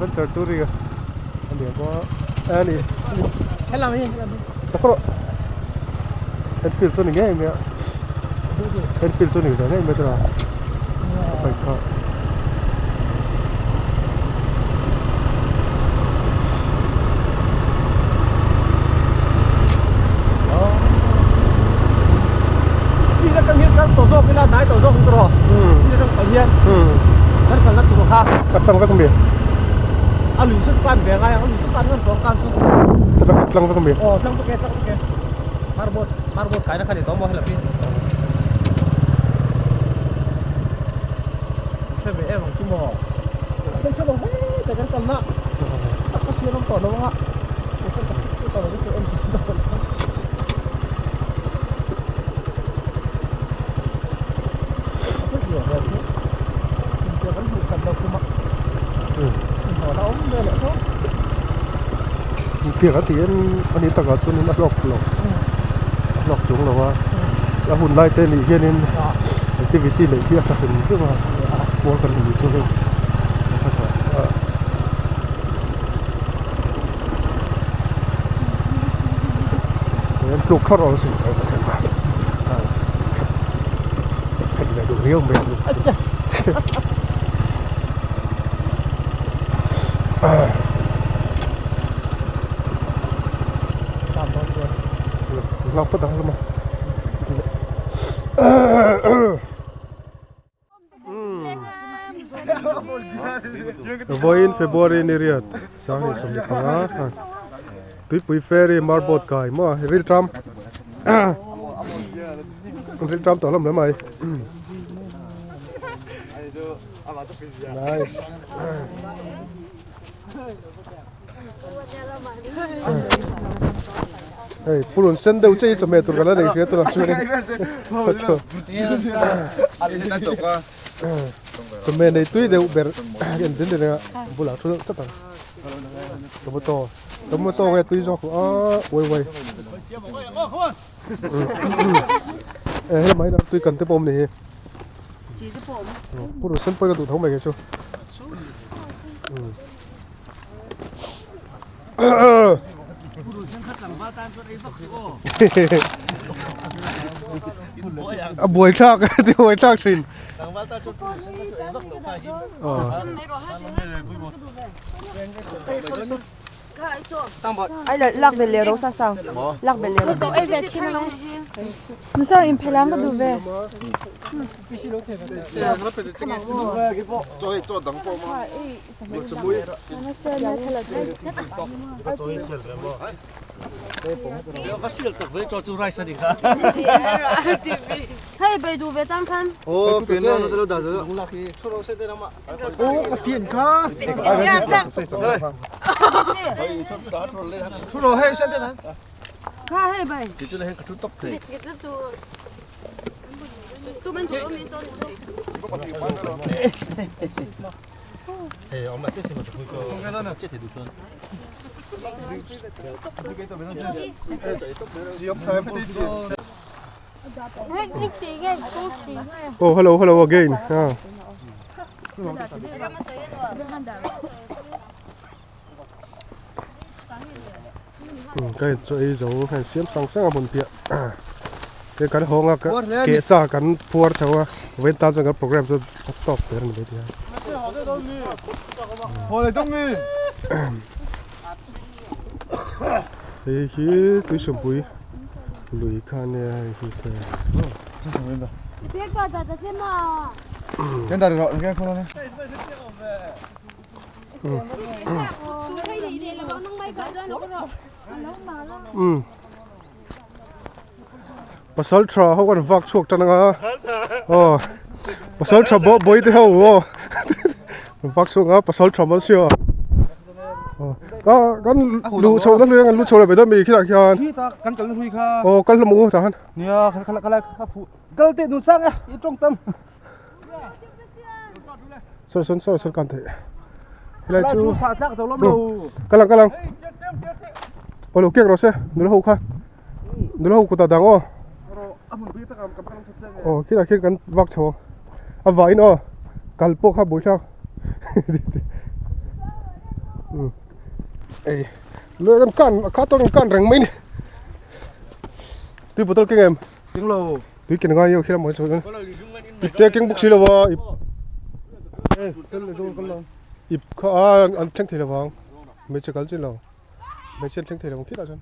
Adventure touring a ni ang a a ni Helam hi helam hi. Tak rawh. Enfield chu ni ngei mai a. Enfield chu ni ve ngei mai tura. A bike kha. Khi atang hian kal tawh zawk ila hnai tawh zawk ang tawh khi atang kal hian kan kalna tur kha a tlang vek ami a lui chu kan ve ngai ang a lui chu kan ngam tawh kan chu tlang vek ami aw tlang vek e tlang vek e marbot marbot kaina kha ni tawh maw helap hi hre ve em ang chu maw sen hre lo hle te kan kalna tak ka hriat awm tawh lo anga Piak a tiin a ni takah chuanin a hlawk lo a hlawk chung lo a a hun lai te nih hianin activity neih hi a tha hrim hrim a kual kan hmu chu hei an tluk thlawt awm sin phet ve duh riau mai a lak phawt ang hlawm a. Vawiin February ni riat sang 15 tuipui ferry marboat kai maw rilṭam rilṭam tawh hlawm hle mai nice. Hei purun sen deuh che hi chawhmeh tur kan la nei hria tur ang chuanin chawhmeh nei tui deuh ber en din reng a bulah thu deuh tlat ang tomato tomato nge tui zawk a uai uai e hei mai tui kan te pawh awm ni hi purun sen pawh ka duh tho mai kei chu. A buai thlak ti buai thlak thin. Ai la lak ve le ro sa sang. Lak ve le ro. Ai ve chin lo. Nsa in phelang ka du ve. Hei bei du ve tang khan. Kha hei bai. Oh hello hello again ha ka in chaw ei zo khan siam sang sang a hmun piah te kan hawng a ke sa kan phuar chho a vawiin tan chuan kan program chu a tawk der a ni mai thei a. Hei hi tuisumpui lui kha a nia hei hi te. Pasal tha ho kan vak chhuak tan anga aw pasal tha bawh bawi te ho aw vak chhuak a pasal tha mal sia ka kan luh chho na hlui a kan lu chho leh ve dawn mi khitah khian kan kalna hlui kha aw kal hlawm ang u tah khan nia khalai kha fuh kal teh nun sang e i tawng tam. Saw sawn saw sawn kan theih helai chu sa tlak zo lawm lo kalang kalang aw lo kek rawh se nula ho kha nula ho kutah dang aw aw khitah khian kan vak chho a vaiin aw kal pawh kha buaithlak. Ei lui kan kan a kha tawk kan reng mai ni tui bottle keng em keng lo tui ken ngai yo khilam mai chu ip te keng bawk si lo va ip ip kha a an thleng thei lovang hmeichhe kal chi lo hmeichhe an thleng thei lovang khitah chuan.